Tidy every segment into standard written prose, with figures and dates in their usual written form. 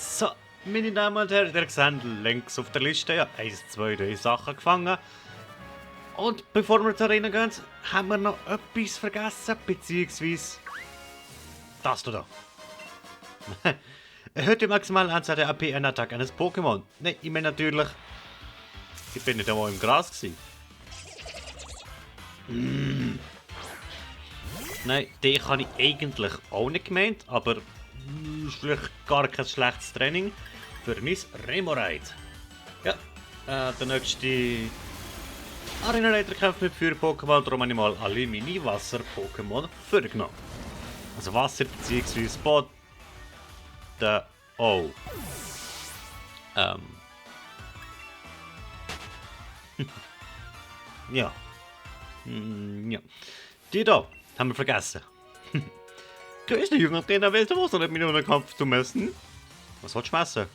So, meine Damen und Herren, ihr seht links auf der Liste ja 1, 2, 3 Sachen gefangen. Und bevor wir zur Arena gehen, haben wir noch etwas vergessen, beziehungsweise das da. Erhöht die maximale Anzahl der AP einer Attacke eines Pokémon. Nein, ich meine natürlich, ich bin nicht einmal im Gras gewesen. Nein, den habe ich eigentlich auch nicht gemeint, aber ist vielleicht gar kein schlechtes Training für mein Remoraid. Ja, der nächste Arena-Leiter kämpft mit Feuer-Pokémon, darum habe ich mal alle meine Wasser-Pokémon vorgenommen. Also Wasser bzw. Boden. Oh. Ja. Ja. Die da haben wir vergessen. Grüß dich, Jünger Trainer, willst du was oder mit einem Kampf zu messen? Was willst du messen?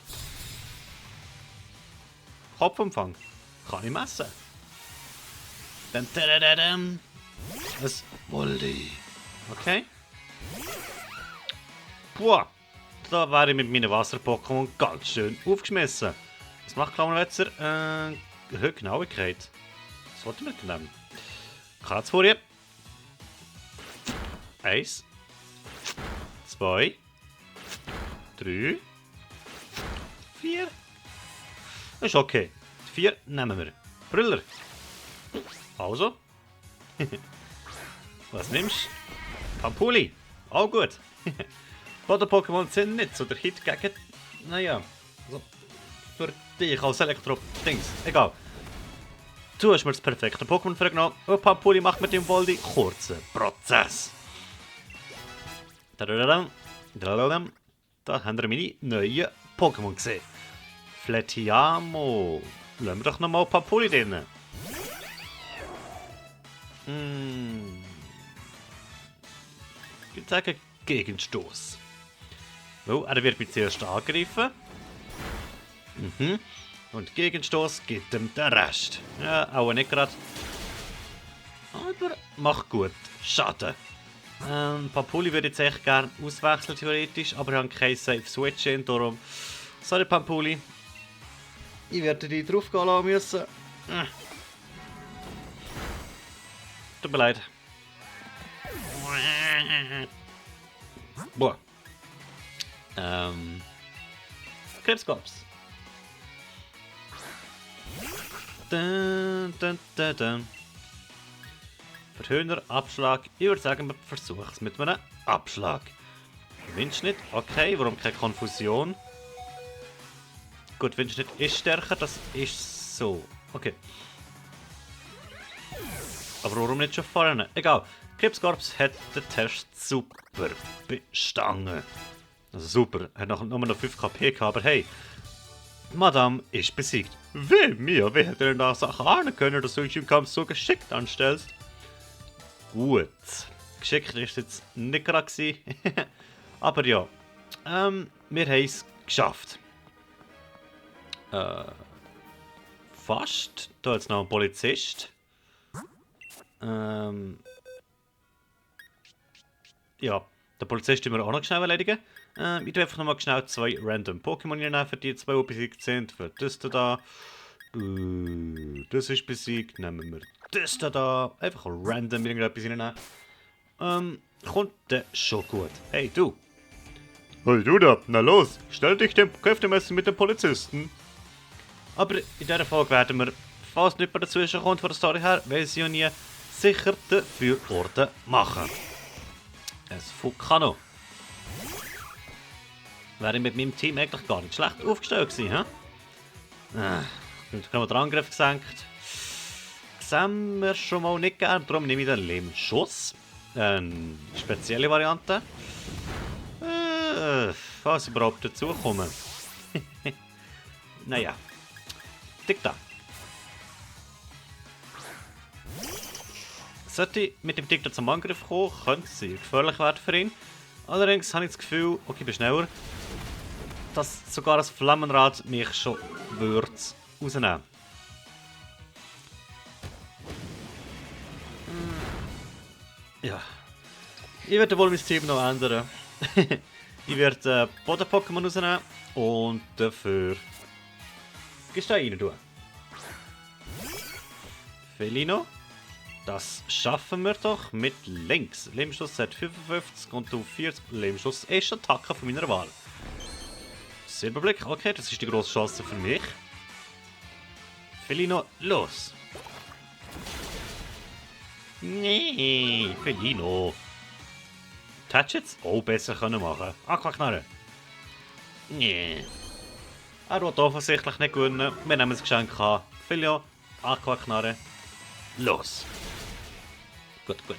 Kopfumfang. Kann ich messen. Dann. Das Moldi. Okay. Boah. Da wäre ich mit meinen Wasser-Pokémon ganz schön aufgeschmissen. Was macht Klauenwetzer? Erhöht Genauigkeit. Was wollte ich mit dem? Kratzfurie. 1. 2. 3. 4. Ist okay. 4 nehmen wir. Brüller. Also. Was nimmst du? Pampuli. Auch gut. Boden-Pokémon sind nicht so der Hit gegen... Naja. Also für dich als Elektro-Dings. Egal. Du hast mir das perfekte Pokémon vorgenommen. Und Pampuli macht mit dem Voldi kurzen Prozess. Da haben wir meine neuen Pokémon gesehen. Fletiamo. Lassen wir doch nochmal Pampuli drin. Ich sage Gegenstoß. Oh, er wird mich zuerst angegriffen. Und Gegenstoß gibt ihm den Rest. Ja, auch nicht gerade. Aber macht gut. Schade. Pampuli würde ich jetzt echt gerne auswechseln, theoretisch, aber ich habe keinen Safe Switch in, darum. Sorry, Pampuli. Ich werde dich drauf gehen lassen müssen. Tut mir leid. Boah. Krebskorps. Verhöhner, Abschlag. Ich würde sagen, wir versuchen es mit einem Abschlag. Windschnitt, okay, warum keine Konfusion? Gut, Windschnitt ist stärker, das ist so. Okay. Aber warum nicht schon vorne? Egal. Krebskorps hat den Test super bestanden. Also super, er hat nur noch 5 KP gehabt, aber hey. Madame ist besiegt. Weh mir, wer hätte denn da Sachen ahnen können, dass du dich im Kampf so geschickt anstellst? Gut. Geschickt ist jetzt nicht gerade gewesen. Aber ja. Wir haben es geschafft. Fast. Da jetzt noch ein Polizist. Ja, den Polizist müssen wir auch noch schnell erledigen. Ich tue einfach nochmal schnell 2 random Pokémon nehmen für die 2, die besiegt sind. Für das da. Das ist besiegt. Nehmen wir das da. Einfach random irgendetwas reinnehmen. Kommt der schon gut. Hey du. Hey du da. Na los. Stell dich dem Kräftemessen mit dem Polizisten. Aber in dieser Folge werden wir, falls nicht mehr dazwischen kommt von der Story her, weil sie ja nie sicher den Fürorden machen. Es Vulcano. Wäre ich mit meinem Team eigentlich gar nicht schlecht aufgestellt gewesen, hä? Jetzt haben wir den Angriff gesenkt. Sehen wir schon mal nicht gern, darum nehme ich den Lebensschuss. Spezielle Variante. Falls ich überhaupt dazu komme. Naja. Tick-Tack. Sollte ich mit dem Tick zum Angriff kommen, könnte es sehr gefährlich werden für ihn. Allerdings habe ich das Gefühl, okay, ich bin schneller, dass sogar das Flammenrad mich schon würde rausnehmen. Ja. Ich werde wohl mein Team noch ändern. Ich werde Boden-Pokémon rausnehmen und dafür Gestein rein tun. Felino. Das schaffen wir doch mit links. Lebensschuss hat 55 und du 40 Lebensschuss. Erste Attacke von meiner Wahl. Silberblick, okay, das ist die grosse Chance für mich. Felino, los! Nee, Felino. Touchets? Oh, besser können machen. Aquaknarre. Nee. Er will offensichtlich nicht gewinnen. Wir nehmen das Geschenk an. Felino, Aquaknarre. Los! Gut, gut.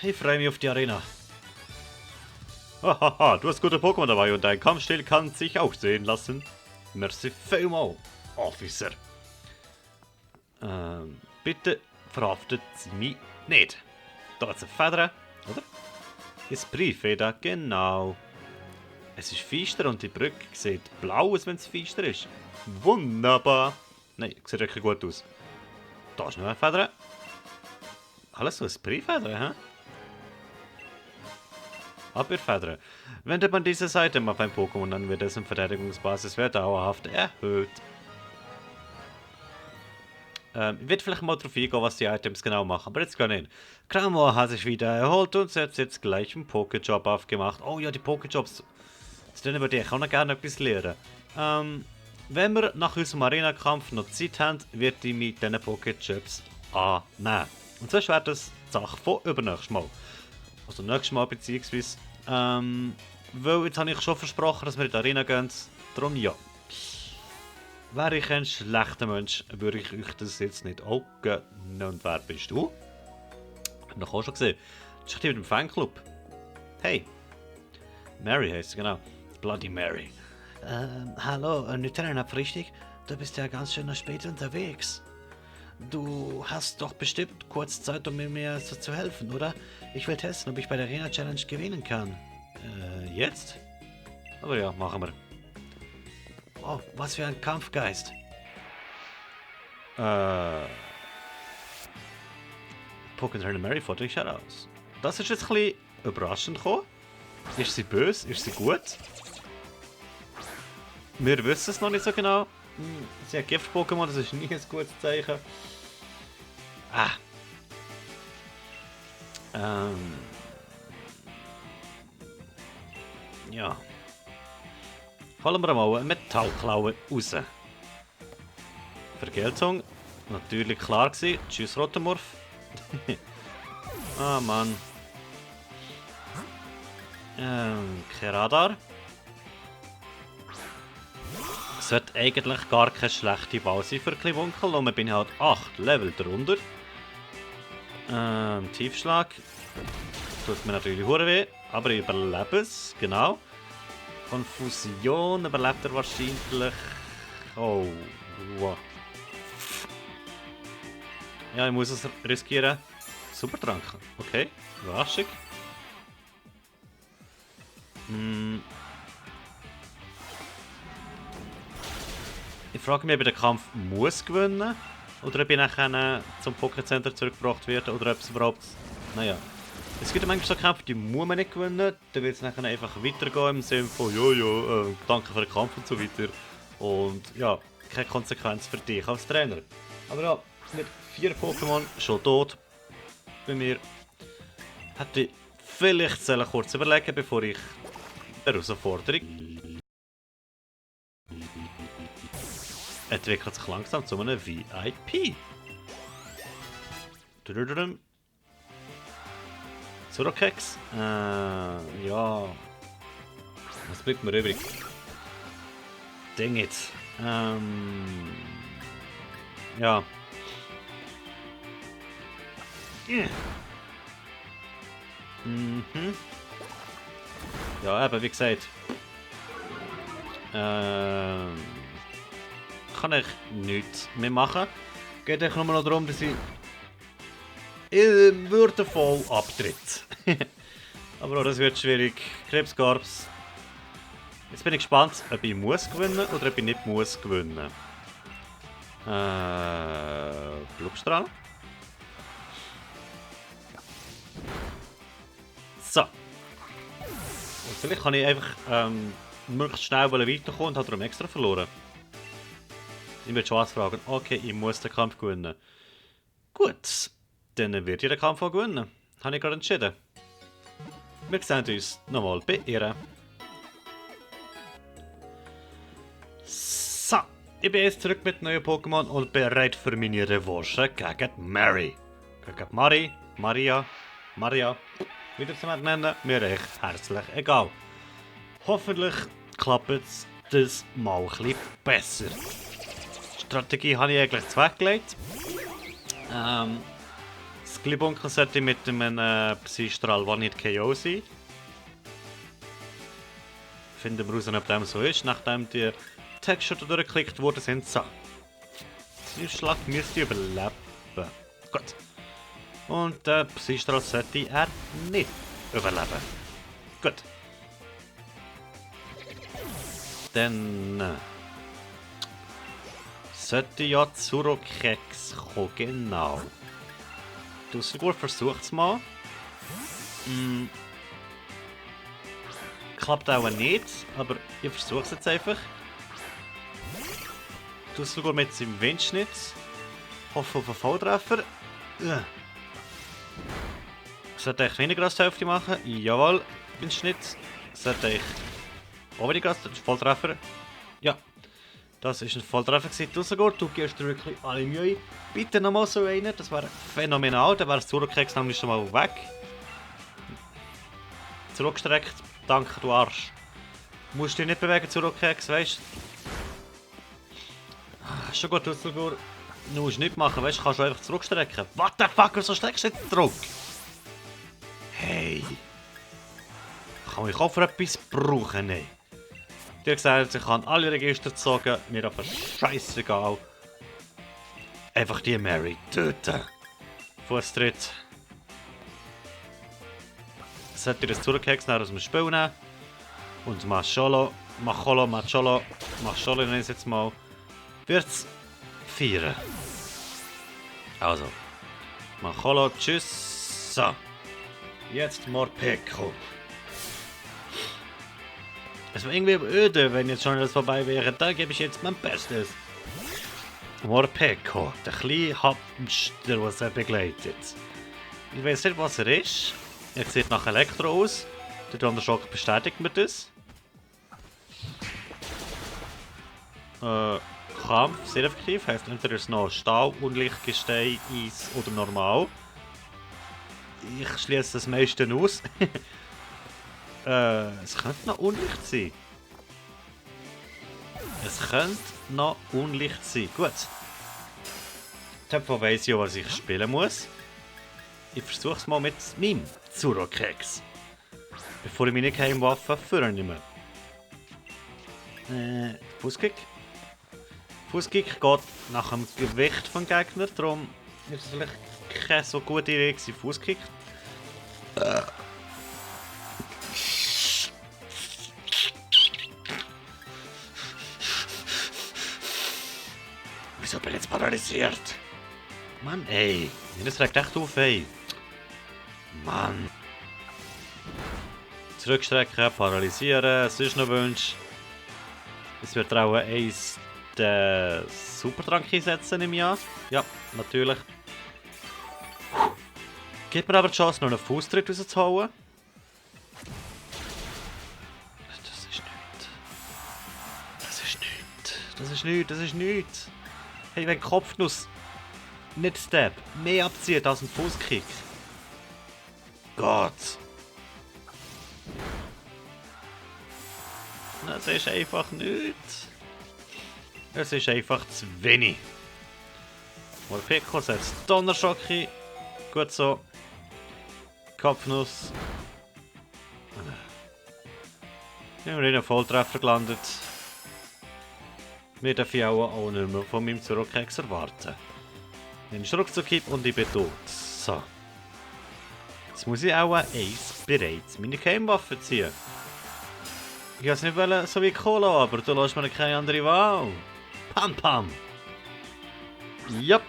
Ich freue mich auf die Arena. Hahaha, du hast gute Pokémon dabei und dein Kampfstil kann sich auch sehen lassen. Merci vielmals, Officer. Bitte verhaftet sie mich nicht. Da hat es eine Feder, oder? Ist Brieffeder, genau. Es ist feister und die Brücke sieht blau aus, wenn es feister ist. Wunderbar. Nein, sieht wirklich gut aus. Da ist noch eine Feder. Alles so ein Brieffeder, hä? Abwehrfeder. Wendet man diese Seite auf ein Pokémon, dann wird dessen Verteidigungsbasiswert dauerhaft erhöht. Ich werde vielleicht mal darauf eingehen, was die Items genau machen, aber jetzt gar nicht. Kramor hat sich wieder erholt und hat jetzt gleich einen Pokéjob aufgemacht. Oh ja, die Pokéjobs. Das über die ich auch noch gerne etwas lernen. Wenn wir nach unserem Arena-Kampf noch Zeit haben, wird ich mit diesen Pokéjobs annehmen. Und sonst wäre das die Sache von übernächstes Mal. Also nächstes Mal beziehungsweise. Weil jetzt habe ich schon versprochen, dass wir in die Arena gehen. Darum ja. Wäre ich ein schlechter Mensch, würde ich euch das jetzt nicht gönnen. Und wer bist du? Hab ich auch schon gesehen. Das ist mit dem Fanclub. Hey. Mary heißt sie, genau. Bloody Mary. Hallo, Lieutenant, richtig? Du bist ja ganz schön spät unterwegs. Du hast doch bestimmt kurz Zeit, um mir zu helfen, oder? Ich will testen, ob ich bei der Arena Challenge gewinnen kann. Jetzt? Aber ja, machen wir. Oh, was für ein Kampfgeist. Pokémon Mary fordert dich heraus. Das ist jetzt ein bisschen überraschend gekommen. Ist sie böse? Ist sie gut? Wir wissen es noch nicht so genau. Sie hat Gift-Pokémon, das ist nie ein gutes Zeichen. Ja. Holen wir mal eine Metallklaue raus. Vergeltung. Natürlich klar gewesen. Tschüss, Rotomorph. Ah, Mann. Kein Radar. Sollte eigentlich gar keine schlechte Wahl sein für Klivunkel. Und ich bin halt 8 Level drunter. Tiefschlag. Tut mir natürlich hure weh. Aber ich überlebe es. Genau. Konfusion überlebt er wahrscheinlich. Oh. Wow. Ja, ich muss es riskieren. Supertrank. Okay. Überraschung. Ich frage mich, ob ich den Kampf muss gewinnen oder ob ich nachher zum Pokécenter zurückgebracht werde oder ob es überhaupt... Naja. Es gibt manchmal so Kämpfe, die muss man nicht gewinnen. Dann wird es nachher einfach weitergehen im Sinne von danke für den Kampf und so weiter. Und ja, keine Konsequenz für dich als Trainer. Aber ja, mit 4 Pokémon schon tot bei mir. Hätte ich vielleicht kurz überlegen, bevor ich eine Herausforderung entwickelt sich langsam zu einem VIP. Surokex? Ja. Was bleibt mir übrig? Ding jetzt. Ja. Ja, eben, wie gesagt. Kann ich nichts mehr machen. Geht eigentlich nur noch darum, dass ich im Würdefall abtritt. Aber auch das wird schwierig. Krebskorps. Jetzt bin ich gespannt, ob ich muss gewinnen oder ob ich nicht muss gewinnen. Blubstrahl. So. Und vielleicht kann ich einfach möglichst schnell weiterkommen und habe darum extra verloren. Ich würde Schwarz fragen, okay, ich muss den Kampf gewinnen. Gut, dann wird ihr den Kampf auch gewinnen. Habe ich gerade entschieden. Wir sehen uns nochmal bei ihr. So, ich bin jetzt zurück mit neuen Pokémon und bereit für meine Revanche gegen Mary. Gegen Maria, wie ihr es nennen, mir echt herzlich egal. Hoffentlich klappt es das mal ein bisschen besser. Die Strategie habe ich eigentlich weggelegt. Das Glibunkel sollte mit einem Psystrahl One Hit KO sein. Finden wir raus, ob dem so ist, nachdem die Texture durchgeklickt worden sind. So. Der Schlag müsste überleben. Gut. Und der Psystrahl sollte er nicht überleben. Gut. Dann sollte ja Zurokex kommen, genau. Du sogar versuch's mal. Klappt auch nicht, aber ich versuch's jetzt einfach. Du sogar mit seinem Windschnitz. Hoffe auf einen Volltreffer. Sollte ich weniger als die Hälfte machen? Jawohl, Windschnitz. Sollte ich auch weniger als den Volltreffer? Ja. Das war ein Volltreffer. Du sogar, du gehst dir wirklich alle Mühe. Bitte nochmal so einen, das wäre phänomenal. Dann wäre das Zurokex nämlich schon mal weg. Zurückgestreckt. Danke, du Arsch. Du musst dich nicht bewegen, Zurokex, weißt du? Schon gut, du sogar. Du musst nichts machen, weißt du, kannst du einfach zurückstrecken. What the fuck, wieso streckst du jetzt zurück? Hey. Kann ich auch für etwas brauchen? Nein. Die hat gesagt, ich kann alle Register zogen, mir aber scheißegal. Einfach die Mary töten. Fußtritt. Sollte ihr das Zurokex aus dem Spiel nehmen. Und Macholo, nenne ich es jetzt mal. Wird's feiern. Also. Macholo, tschüss. So. Jetzt Morpeko. Es war irgendwie öde, wenn jetzt schon alles vorbei wäre. Da gebe ich jetzt mein Bestes. Morpeko, der kleine Hamster, was er begleitet. Ich weiß nicht, was er ist. Er sieht nach Elektro aus. Der Donnerschock bestätigt mir das. Kampf, sehr effektiv. Heißt entweder ist noch Stahl, Unlicht, Gestein, Eis oder normal. Ich schließe das meiste aus. Es könnte noch Unlicht sein. Gut. Davon weiss ich ja, was ich spielen muss. Ich versuche es mal mit meinem Zurokex. Bevor ich meine Geheimwaffe vornehme. Fußkick. Fußkick geht nach dem Gewicht des Gegners, darum ist es vielleicht keine so gute Idee gewesen, Fußkick. Wieso bin ich jetzt paralysiert? Mann, ey. Das regt echt auf, ey. Mann. Zurückstrecken, paralysieren, sonst noch Wunsch. Es wird auch eins den Supertrank einsetzen im Jahr. Ja, natürlich. Gibt mir aber die Chance, noch einen Fußtritt rauszuhauen. Das ist nichts. Hey, wenn Kopfnuss nicht Stab mehr abzieht als ein Fußkick. Gott. Das ist einfach nichts. Es ist einfach zu wenig. Morpeko setzt Donnerschock ein. Gut so. Kopfnuss. Ich bin in einen Volltreffer gelandet. Wir dürfen auch nicht mehr von meinem Zurokex erwarten. Wenn ich Rückzug gebe und ich bin tot. So. Jetzt muss ich auch eins bereits meine Geheimwaffe ziehen. Ich wollte es nicht so wie Cola, aber du lässt mir keine andere Wahl. Pam Pam. Ja.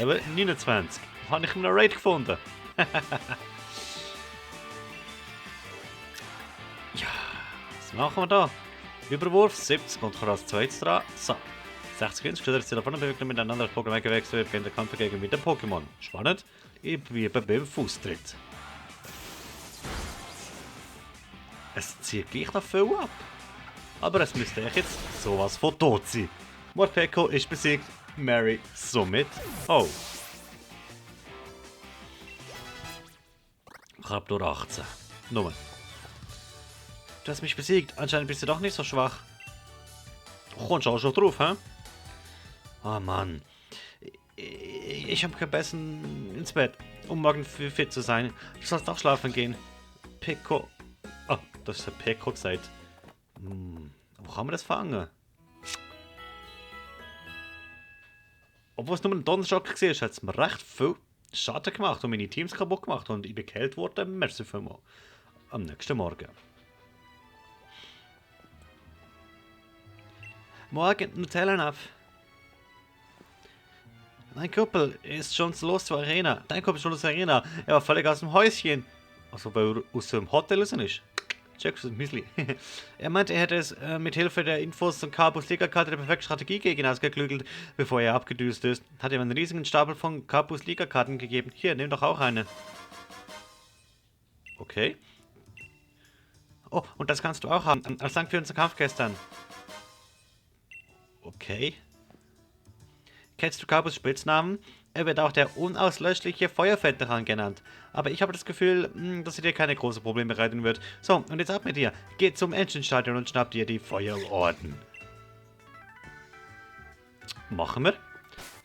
Eben 29. Habe ich einen Raid gefunden. Was machen wir da? Überwurf 70 und kann als zweites dran. So. 60 Günststüder sind davon bewegen miteinander. Das Pokémon gewechselt wird, der Kampf gegen mit dem Pokémon. Spannend. Ich bleibe beim Fußtritt. Es zieht gleich noch viel ab. Aber es müsste echt jetzt sowas von tot sein. Morpeko ist besiegt. Mary somit. Oh. Ich hab nur 18. Nummer. Du hast mich besiegt. Anscheinend bist du doch nicht so schwach. Kommst auch schon drauf, hä? Oh Mann. Ich hab gegessen ins Bett, um morgen fit zu sein. Du sollst auch schlafen gehen. Pico. Oh, das ist der Pico gesagt. Wo kann man das fangen? Obwohl es nur ein Donnerschock war, hat es mir recht viel Schaden gemacht und meine Teams kaputt gemacht und ich bin gekillt worden. Merci vielmals. Am nächsten Morgen. Morgen, Nutella-Napf. Dein Kumpel ist schon los zur Arena. Er war völlig aus dem Häuschen. Also, weil er aus dem Hotel raus ist. Checkst du das Müsli? Er meinte, er hätte es mit Hilfe der Infos und Capus Liga-Karte der perfekte Strategie gegen ausgeklügelt, bevor er abgedüst ist. Hat ihm einen riesigen Stapel von Capus Liga-Karten gegeben. Hier, nimm doch auch eine. Okay. Oh, und das kannst du auch haben. Als Dank für unseren Kampf gestern. Okay. Kennst du Capus Spitznamen? Er wird auch der unauslöschliche Feuerveteran genannt. Aber ich habe das Gefühl, dass er dir keine großen Probleme bereiten wird. So, und jetzt ab mit dir. Geh zum Engine-Stadion und schnapp dir die Feuerorden. Machen wir.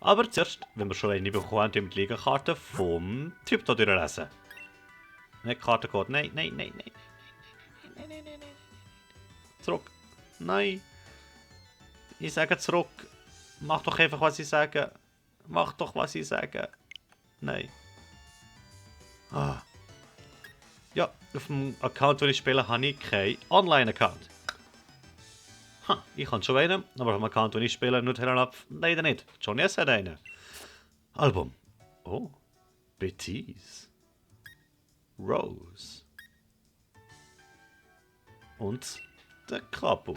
Aber zuerst, wenn wir schon eine bekommen, die Liga-Karte vom Typ da durchlesen. Nicht Kartencode. Nein, nein, nein, nein. Nein, nein, nein, nein. Zurück. Nein. Ich sage zurück. Mach doch einfach, was ich sage. Mach doch, was ich sage. Nein. Ah. Ja, auf dem Account, den ich spiele, habe ich keinen Online-Account. Ich habe schon einen, aber auf dem Account, den ich spiele, Nutella-Napf, leider nicht. Johnny S. hat einen. Album. Oh. Betis. Rose. Und der Capo.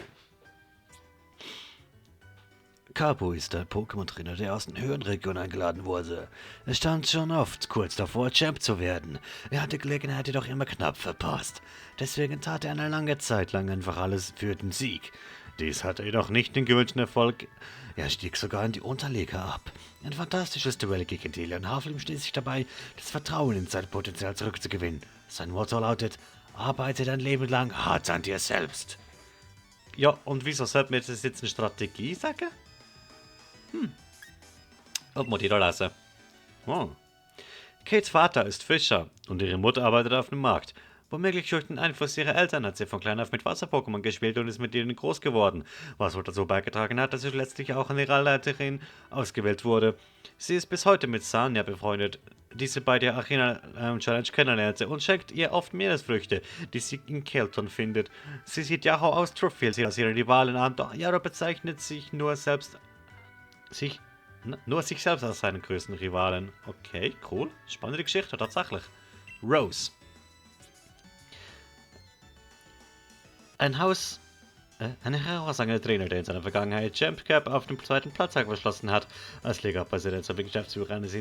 Capo ist ein Pokémon-Trainer, der aus den höheren Regionen eingeladen wurde. Er stand schon oft kurz davor, Champ zu werden. Er hatte Gelegenheit jedoch immer knapp verpasst. Deswegen tat er eine lange Zeit lang einfach alles für den Sieg. Dies hatte jedoch nicht den gewünschten Erfolg. Er stieg sogar in die Unterliga ab. Ein fantastisches Duell gegen Delion Havlim stieß sich dabei, das Vertrauen in sein Potenzial zurückzugewinnen. Sein Motto lautet: Arbeite dein Leben lang hart an dir selbst. Ja, und wieso sollte mir das jetzt eine Strategie sagen? Und muss ich da lesen. Oh. Kates Vater ist Fischer und ihre Mutter arbeitet auf dem Markt. Womöglich durch den Einfluss ihrer Eltern hat sie von klein auf mit Wasser-Pokémon gespielt und ist mit ihnen groß geworden, was wohl dazu beigetragen hat, dass sie letztlich auch eine Lehrleiterin ausgewählt wurde. Sie ist bis heute mit Sanja befreundet, die sie bei der Arena-Challenge kennenlernte und schenkt ihr oft Meeresfrüchte, die sie in Kelton findet. Sie sieht Yaro aus Trufffield als ihre Rivalen an, doch Yaro bezeichnet sich nur sich selbst als seinen größten Rivalen. Okay, cool. Spannende Geschichte, tatsächlich. Rose. Ein herausragender Trainer, der in seiner Vergangenheit Champ Cup auf dem zweiten Platz abgeschlossen hat. Als Liga-Präsident sowie Geschäftsführer eines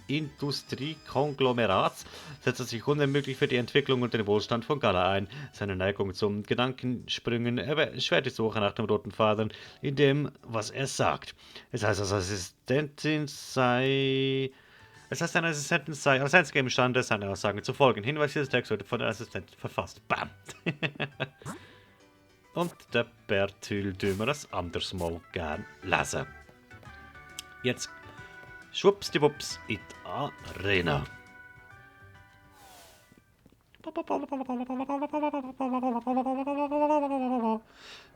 Industriekonglomerats setzt er sich unermüdlich für die Entwicklung und den Wohlstand von Gala ein. Seine Neigung zum Gedankensprüngen erschwert die Suche nach dem roten Faden in dem, was er sagt. Es heißt, seine Assistentin sei als einzige imstande, seine Aussagen zu folgen. Hinweis, dieses Text wurde von der Assistentin verfasst. Bam! Und der Bertil dürfen wir das anders mal gern lesen. Jetzt schwuppsdiwupps in die Arena.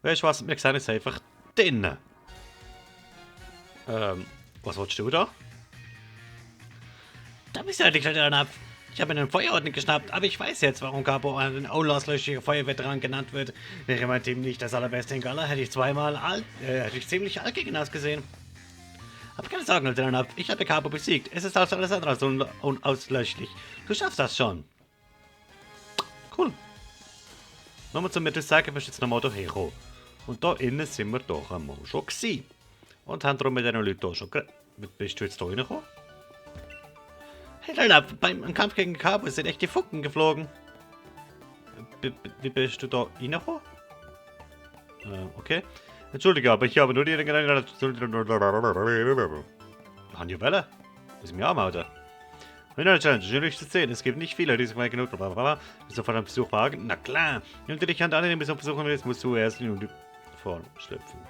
Weißt du was? Wir sehen jetzt einfach drinnen. Was willst du da? Da bist du endlich schon ab. Ich habe einen Feuerorden geschnappt, aber ich weiß jetzt, warum Capo ein unauslöschlicher Feuerveteran genannt wird. Wäre mein Team nicht das allerbeste in Gala, hätte ich ziemlich alt gegen ausgesehen. Aber keine Sorgen, Lieutenant, ich habe Capo besiegt. Es ist alles andere als unauslöschlich. Du schaffst das schon. Cool. Nur zu mir das sagen, bist du jetzt nochmal hierher gekommen. Und da innen sind wir doch einmal schon gewesen. Und haben darum mit diesen Leuten hier schon geredet. Bist du jetzt hier reingekommen? Hey Leute, beim Kampf gegen Cabo sind echt die Funken geflogen. Wie bist du da reingekommen? Okay. Entschuldige, aber ich habe nur die... Haben die Welle? Muss ich mich anmelden? Eine Challenge, schön euch zu sehen. Es gibt nicht viele, die sich mal genug sofort einen Besuch wagen. Na klar. Und dich an anderen Besuch besuchen willst, musst du erst in die Form schlüpfen.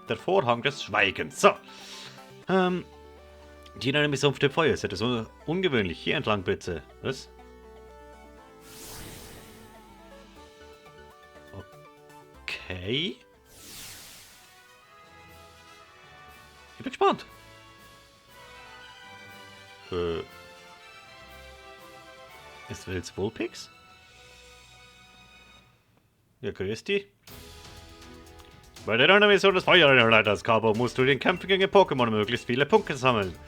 Der Vorhang des Schweigens. So. Die in einer Mission auf dem Feuer. Ist das so ungewöhnlich? Hier entlang bitte. Was? Okay. Ich bin gespannt. Ist Wilds Woolpix? Ja, grüß dich. Bei der Mission des Feuerleiters Cabo musst du den Kämpfen gegen Pokémon möglichst viele Punkte sammeln.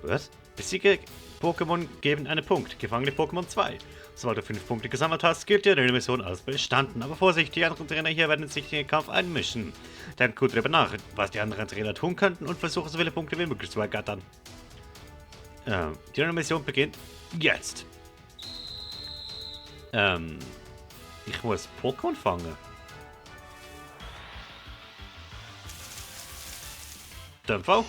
Was? Besiege Pokémon geben einen Punkt. Gefangene Pokémon 2. Sobald du 5 Punkte gesammelt hast, gilt die Mission als bestanden. Aber Vorsicht, die anderen Trainer hier werden sich in den Kampf einmischen. Denk gut darüber nach, was die anderen Trainer tun könnten und versuche so viele Punkte wie möglich zu ergattern. Die Mission beginnt jetzt. Ich muss Pokémon fangen. Dämpfer.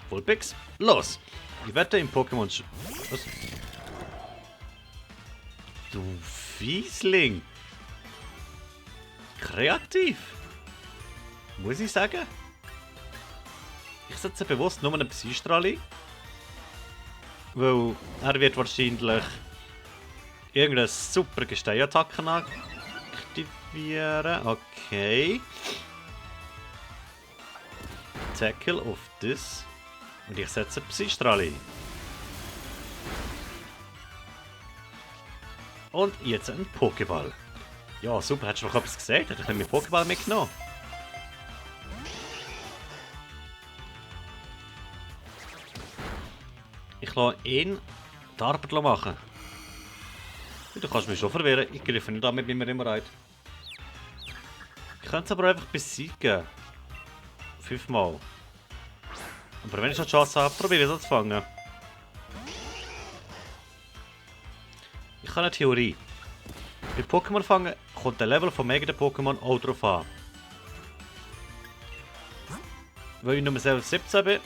Vulpix. Los. Ich wette im Pokémon... Was? Du Fiesling. Kreativ. Muss ich sagen. Ich setze bewusst nur einen Psystrahl ein. Weil er wird wahrscheinlich irgendeine super Gesteinattacke aktivieren. Okay. Tackle auf das. Und ich setze Psystrahl ein. Und jetzt ein Pokéball. Ja, super, hättest du noch etwas gesagt? Hätte ich mir Pokéball mitgenommen. Ich lasse ihn die Arbeit machen. Du kannst mich schon verwirren. Ich greife nicht damit, wie mir immer rein. Ich könnte es aber einfach besiegen. 5-mal. Aber wenn ich schon die Chance habe, probiere ich es zu fangen. Ich habe eine Theorie. Bei Pokémon fangen kommt der Level von eigenen Pokémon auch drauf an. Weil ich Nummer 17 bin,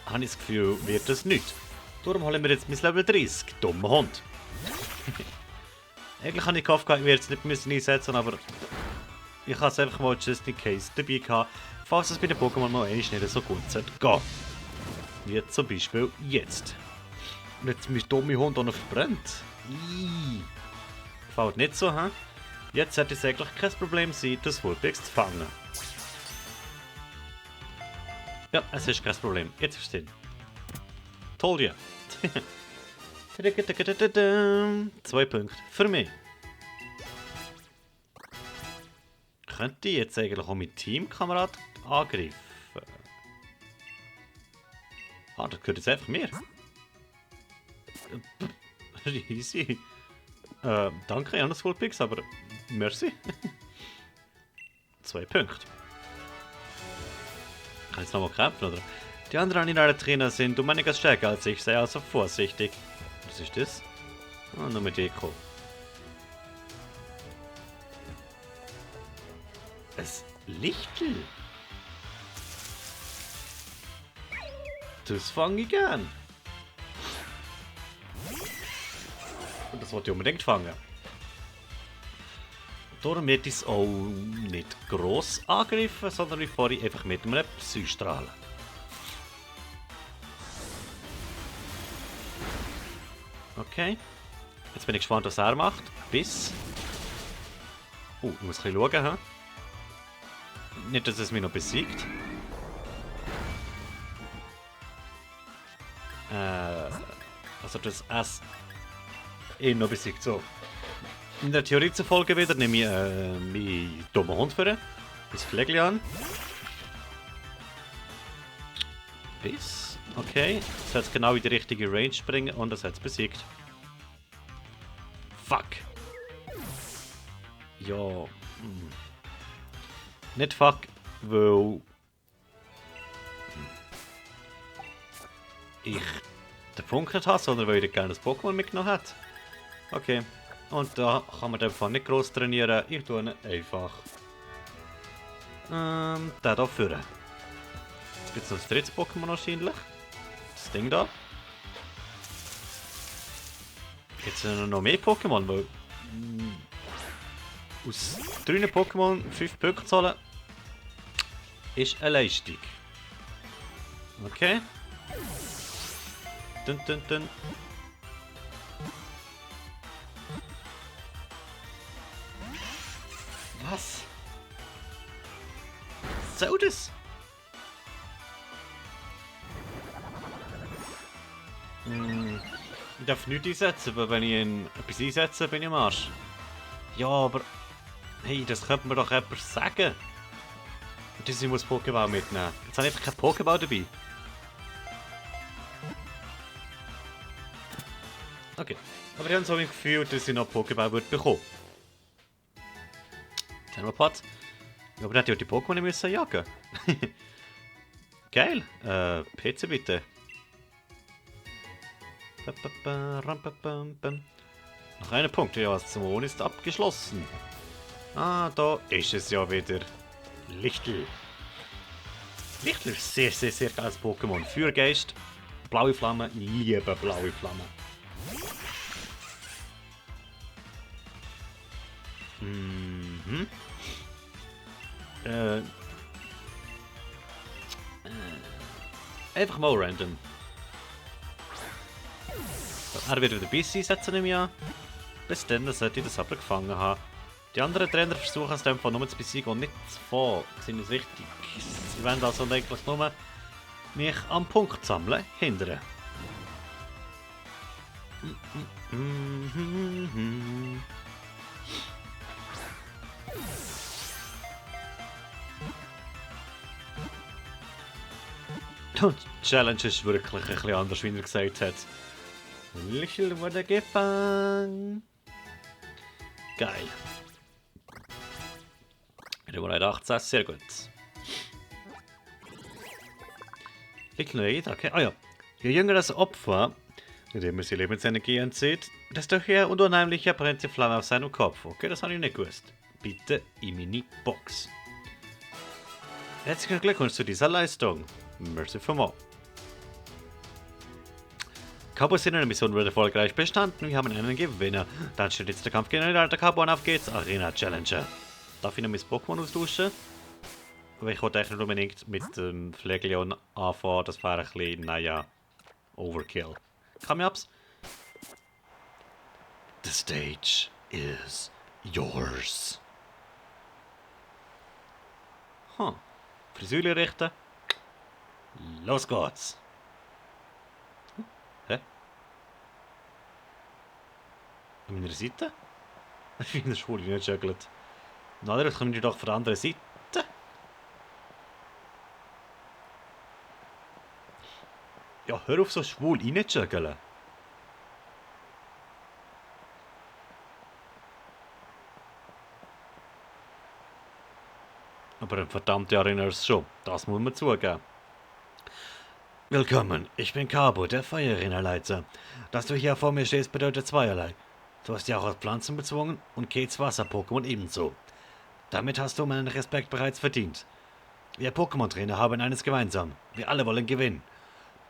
habe ich das Gefühl, wird das nicht. Darum holen wir jetzt mein Level 30. Dummer Hund. Eigentlich habe ich gehofft, ich werde es nicht müssen einsetzen, aber ich habe es einfach mal just in case dabei gehabt, falls es bei den Pokémon mal nicht so gut geht. Wie zum Beispiel jetzt. Und jetzt mein dummer Hund auch noch verbrennt. Gefällt nicht so, hä? Jetzt sollte es eigentlich kein Problem sein, das Vulpix zu fangen. Ja, es ist kein Problem. Jetzt ist es Sinn. Told you. 2 Punkte für mich. Könnte ich jetzt eigentlich auch meinen Teamkamerad angreifen? Ah, das gehört jetzt einfach mir. Easy. Danke, Janus Vulpix, aber merci. 2 Punkte. Kann ich jetzt nochmal kämpfen, oder? Die anderen in der Trainer sind um einiges stärker als ich, sei also vorsichtig. Was ist das? Ah, nur mit Deko. Es Lichtel. Das fange ich gern. Und das wollte ich unbedingt fangen. Darum wird es auch nicht gross angegriffen, sondern wie vorhin einfach mit einem Psystrahl. Okay. Jetzt bin ich gespannt, was er macht. Bis. Ich muss ein bisschen schauen. Nicht, dass es mich noch besiegt. Also das S ihn noch besiegt. So. In der Theorie zufolge wieder nehme ich meinen dummen Hund für das Flegel an. Bis. Okay. Das hat es genau in die richtige Range bringen und das hat es besiegt. Fuck. Ja. Nicht fuck, weil ich den Punkt nicht habe, sondern weil ich gerne das Pokémon mitgenommen habe. Okay. Und da kann man einfach nicht gross trainieren. Ich tue ihn einfach. Den hier führen. Jetzt gibt es noch das dritte Pokémon wahrscheinlich. Das Ding da. Jetzt sind noch mehr Pokémon, weil aus 3 Pokémon 5 Punkte zahlen ist eine Leistung. Okay. Dun, dun, dun. Was? So das? Ich darf nichts einsetzen, aber wenn ich etwas einsetze, bin ich am Arsch. Ja, aber... Hey, das könnte mir doch jemand sagen. Ich muss Pokéball mitnehmen. Jetzt habe ich einfach keinen Pokéball dabei. Okay. Aber ich habe so ein Gefühl, dass ich noch Pokéball bekommen. Thermopod. Ja, aber dann hätte ich die Pokémon müssen jagen. Geil. PC bitte. Noch einen Punkt. Ja, das Zimmer ist abgeschlossen. Ah, da ist es ja wieder. Lichtel. Lichtel ist sehr, sehr, sehr geiles Pokémon. Feuergeist, blaue Flamme, liebe blaue Flamme. Mhm. Einfach mal random. Er wird wieder Biss einsetzen im Jahr. Bis dann sollte ich das aber gefangen haben. Die anderen Trainer versuchen es dann nur zu besiegen und nicht zu fahren. Das ist wichtig. Sie wollen also eigentlich nur mich am Punkt sammeln, hindern. Die Challenge ist wirklich ein bisschen anders, wie er gesagt hat. Lichel wurde gefangen. Geil. Nummer 18, sehr gut. Lichel nur okay. Ah ja. Je jünger das Opfer, indem es die Lebensenergie entzieht, desto höher und unheimlicher brennt die Flamme auf seinem Kopf. Okay, das habe ich nicht gewusst. Bitte in meine Box. Herzlichen Glückwunsch zu dieser Leistung. Merci für mal. Cowboys in einer Mission wurde erfolgreich bestanden. Wir haben einen Gewinner. Dann steht jetzt der Kampf gegen den alten Cowboy und auf geht's. Arena Challenger. Darf ich noch mein Pokémon austauschen? Aber ich wollte eigentlich nicht unbedingt mit dem Flegleon anfangen. Das wäre ein bisschen, naja, Overkill. Komm ups. The stage is yours. Frisur richten. Los geht's. Hä? An meiner Seite? Ich finde das Schwule nicht juggelt. Na, das kommen die doch von der anderen Seite. Ja, hör auf so schwul reinjuggeln. Aber ein verdammter Erinner ist schon. Das muss man zugeben. Willkommen, ich bin Cabo, der Feuerrinnerleiter. Dass du hier vor mir stehst, bedeutet zweierlei. Du hast ja auch aus Pflanzen bezwungen und Kates Wasser-Pokémon ebenso. Damit hast du meinen Respekt bereits verdient. Wir Pokémon-Trainer haben eines gemeinsam. Wir alle wollen gewinnen.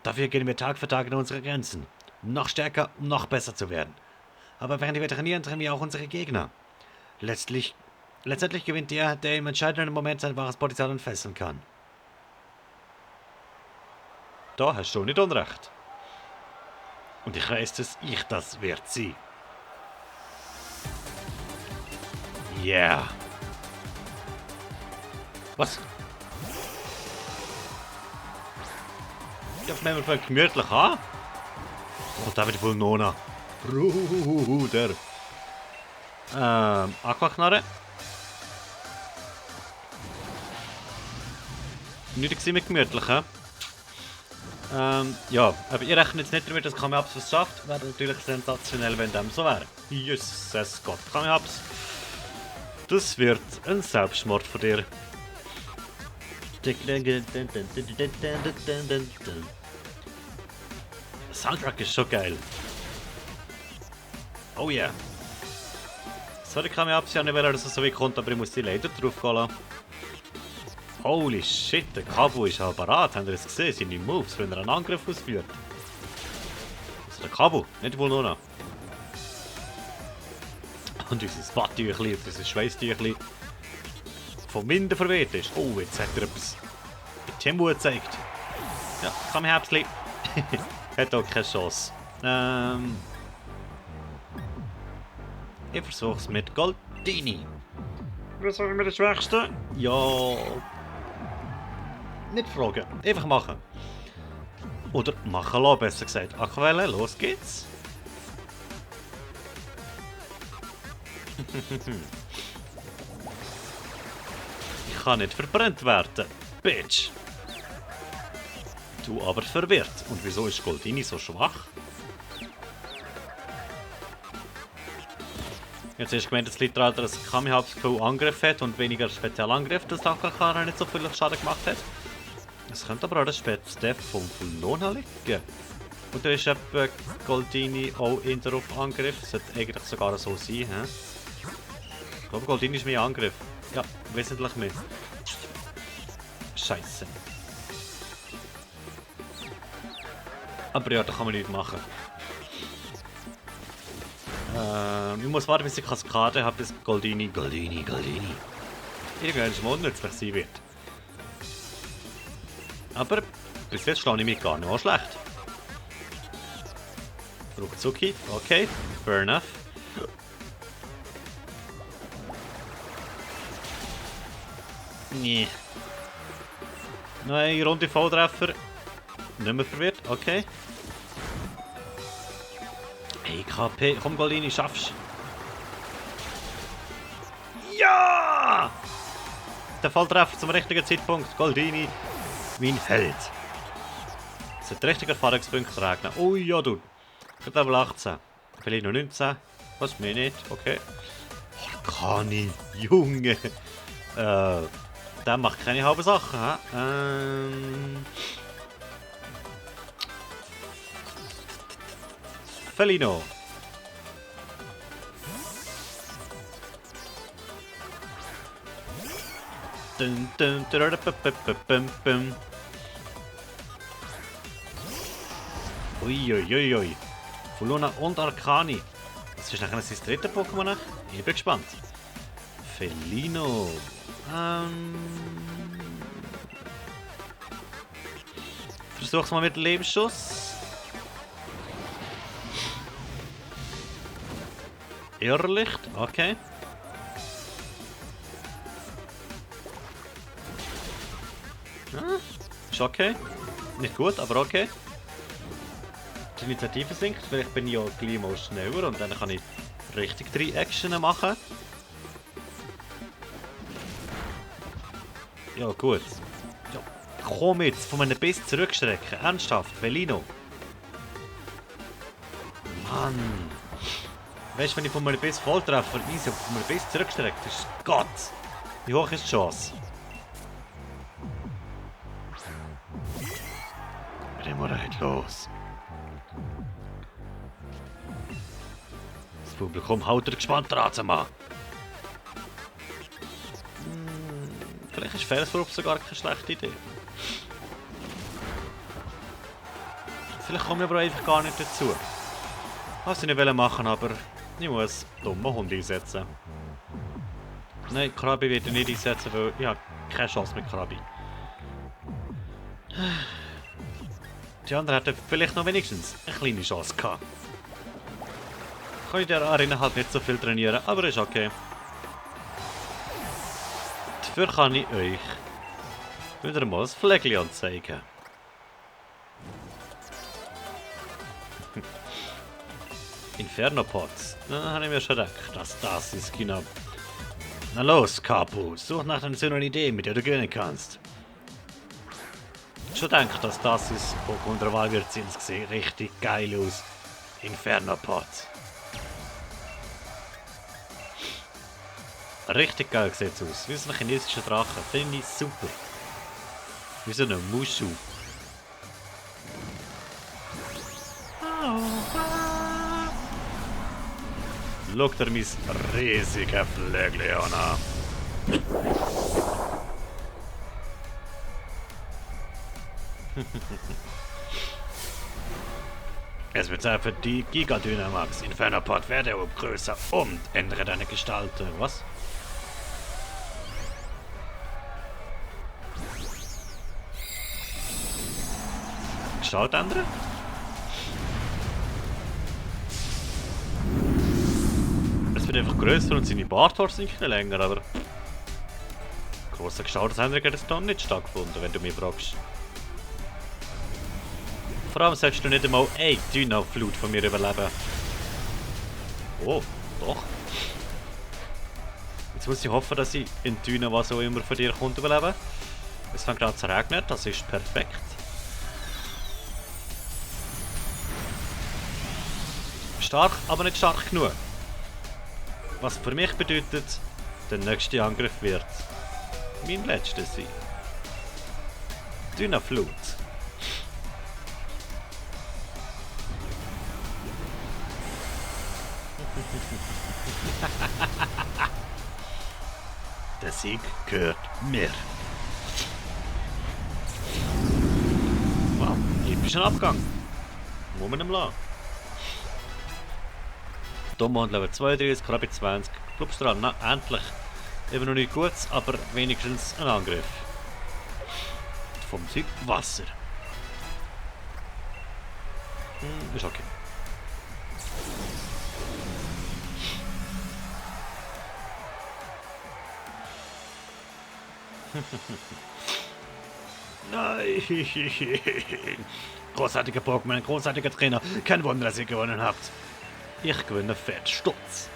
Dafür gehen wir Tag für Tag in unsere Grenzen. Um noch stärker, um noch besser zu werden. Aber während wir trainieren, trennen wir auch unsere Gegner. Letztendlich gewinnt der im entscheidenden Moment sein wahres Potenzial entfesseln kann. Da hast du nicht Unrecht. Und ich weiß, dass ich das wert sein. Yeah. Was? Ich hab's mir voll gemütlich an. Oh, da wird wohl Nona. Bruder. Aquaknarre. Nicht mit gemütlich, hä? Ja, aber ihr rechnet jetzt nicht damit, dass Kamehaps es schafft. Wäre natürlich sensationell, wenn dem so wäre. Jesus Gott, Kamehaps. Das wird ein Selbstmord von dir. Soundtrack ist schon geil. Oh yeah. Sorry, Kamehaps, ja nicht, weil er so wie kommt, aber ich muss die Leiter drauf gehen lassen. Holy shit, der Kabu ist halt parat. Habt ihr es gesehen? Seine Moves, wenn er einen Angriff ausführt. Also der Kabu, nicht wohl nur noch. Und unser Spatüchli, unser Schweißtüchli vom Winden verweht ist. Oh, jetzt hat er etwas mit Tempo gezeigt. Ja, Kamehabsli. Hat auch keine Chance. Ich versuch's mit Goldini. Was sagen wir der Schwächste? Ja. Nicht fragen, einfach machen. Oder machen lassen, besser gesagt. Aquelle, los geht's. Ich kann nicht verbrannt werden, Bitch. Du aber verwirrt. Und wieso ist Goldini so schwach? Jetzt hast du gemeint, es liegt daran, dass Kamehaps viel Angriff hat und weniger Spezialangriff, dass Takakara nicht so viel Schaden gemacht hat. Es könnte aber auch der Spätstep vom Fulona liegen. Oder ist etwa Goldini auch in der Angriff? Das sollte eigentlich sogar so sein, hä? Ich glaube, Goldini ist mehr Angriff. Ja, wesentlich mehr. Scheiße. Aber ja, da kann man nichts machen. Ich muss warten, bis ich Kaskade habe, bis Goldini. Irgendwann mal nützlich sein wird. Aber bis jetzt schlage ich mich gar nicht mal schlecht. Ruckzucki, okay, fair enough. Nee. Neue Runde Volltreffer. Nicht mehr verwirrt, okay. Hey, KP, komm Goldini, schaffst. Ja! Der Volltreffer zum richtigen Zeitpunkt. Goldini, mein Held. Es hat richtig Erfahrungspunkte regnen. Oh ja, du. Ich bin Level 18. Vielleicht noch 19. Was, mir nicht? Okay. Orkani, Junge. Der macht keine halben Sachen, hä? Felino. Dun, dun, dun, dun, dun. Uiuiui. Fulona und Arcani. Das ist nachher sein dritter Pokémon. Ich bin gespannt. Felino. Versuch's mal mit Lebensschuss. Irrlicht, okay. Ist okay. Nicht gut, aber okay. Die Initiative sinkt, vielleicht bin ich ja gleich mal schneller und dann kann ich richtig 3 Actionen machen. Ja gut. Ja, komm jetzt, von einem Biss zurückstrecken. Ernsthaft, Felino. Mann. Weißt du, wenn ich von einem Biss volltreffe, easy, aber von einem Biss zurückstreckt, das ist Gott. Wie hoch ist die Chance? Remoraid los. Das Publikum haut gespannt dran, Mann. Vielleicht ist Felswurf sogar keine schlechte Idee. Vielleicht komme ich aber einfach gar nicht dazu. Was ich nicht machen, aber ich muss dumme Hund einsetzen. Nein, Krabi wird ich nicht einsetzen, weil ich habe keine Chance mit Krabi. Die anderen hätten vielleicht noch wenigstens eine kleine Chance gehabt. Ich kann in der Arena halt nicht so viel trainieren, aber ist okay. Dafür kann ich euch wieder mal das Fleckchen anzeigen. Inferno-Pots. Na, habe ich mir schon gedacht, dass das ist genau. Na los, Kapu, such nach einer so einer Idee, mit der du gewinnen kannst. schon gedacht, dass das ist Pokémon der Wahl wird. Es sieht richtig geil aus. Infernopod. Richtig geil sieht es aus. Wie so ein chinesischer Drache. Finde ich super. Wie so eine Mushu. Schau dir mein riesiges Flügel an. Es wird Zeit für die Giga-Dynamax. Infernopod werde größer und ändere deine Gestalt. Was? Gestalt ändern? Es wird einfach größer und seine Barthaare sind nicht länger, aber... Große Gestaltungsänderung hat es dann nicht stattgefunden, wenn du mich fragst. Vor allem solltest du nicht einmal eine Dynaflut von mir überleben. Oh, doch. Jetzt muss ich hoffen, dass ich in Dyna, was auch immer von dir kommt, überleben. Es fängt gerade zu regnen, das ist perfekt. Stark, aber nicht stark genug. Was für mich bedeutet, der nächste Angriff wird mein letzter sein. Dynaflut. Der Sieg gehört mir. Wow, epischer Abgang. Muss man ihm lassen. Domon Level 32, Krabi 20, Clubstrahl, na endlich. Eben noch nicht gut, aber wenigstens ein Angriff. Vom Typ Wasser. Ist okay. Nein! Großartiger Pokémon, großartiger Trainer. Kein Wunder, dass ihr gewonnen habt. Ich gewinne fett Stutz.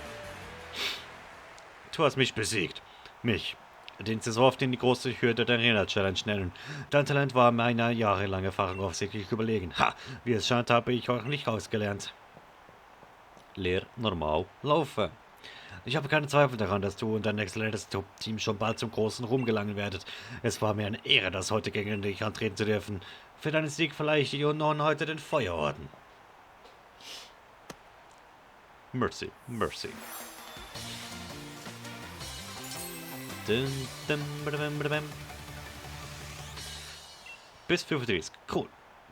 Du hast mich besiegt. Mich, den sie so oft in die große Hürde der Arena-Challenge nennen. Dein Talent war meiner jahrelangen Erfahrung offensichtlich überlegen. Ha! Wie es scheint, habe ich euch nicht ausgelernt. Leer, normal, laufen. Ich habe keine Zweifel daran, dass du und dein exzellentes Team schon bald zum großen Ruhm gelangen werdet. Es war mir eine Ehre, das heute gegen dich antreten zu dürfen. Für deinen Sieg verleihe ich dir nun heute den Feuerorden. Mercy, Mercy. Bis 35. Cool.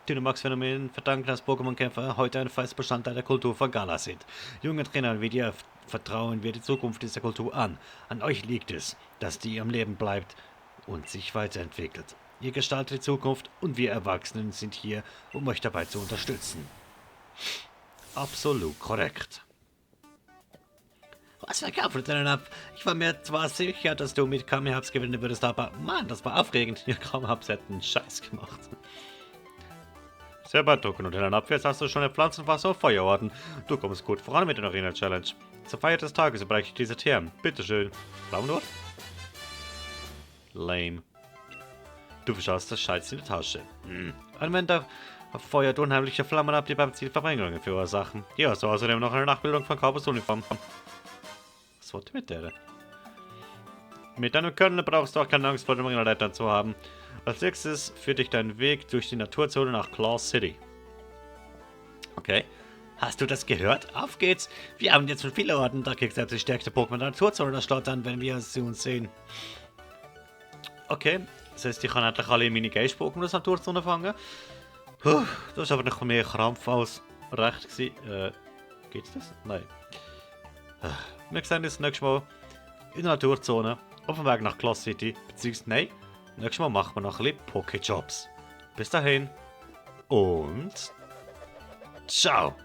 Dynamax-Phänomen verdanken, dass Pokémon-Kämpfer heute ein fester Bestandteil der Kultur von Galar sind. Junge Trainer wie dir vertrauen wir die Zukunft dieser Kultur an. An euch liegt es, dass die am Leben bleibt und sich weiterentwickelt. Ihr gestaltet die Zukunft und wir Erwachsenen sind hier, um euch dabei zu unterstützen. Absolut korrekt. Was für Kampf denn ab? Ich war mir zwar sicher, dass du mit Kamehubs gewinnen würdest, aber Mann, das war aufregend. Ja, Kamehubs hätten einen Scheiß gemacht. Sehr beeindruckend und in deiner Abwehr hast du schon ein Pflanzenwasser auf Feuerorden. Du kommst gut voran mit der Arena-Challenge. Zur Feier des Tages überreiche ich diese Term. Bitteschön. Flammendorf? Lame. Du verschaust das Scheiß in die Tasche. Anwender feuert unheimliche Flammen ab, die beim Ziel Verbrennungen verursachen. Hier hast du außerdem noch eine Nachbildung von Kabos Uniform. Was wollte mit der? Mit deinem Können brauchst du auch keine Angst vor den Ringleitern zu haben. Als nächstes führt dich dein Weg durch die Naturzone nach Claw City. Okay. Hast du das gehört? Auf geht's! Wir haben jetzt von vielen Orten, da kriegt selbst die stärkste Pokémon der Naturzone das Stottern, wenn wir sie uns sehen. Okay. Das heißt, ich kann endlich alle meine Geist-Pokémon aus der Naturzone fangen. Puh, das ist aber noch mehr Krampf als recht gewesen. Geht's das? Nein. Wir sehen uns das nächste Mal in der Naturzone auf dem Weg nach Claw City. Beziehungsweise, nein, nächstes Mal machen wir noch ein bisschen Pokéjobs. Bis dahin und ciao!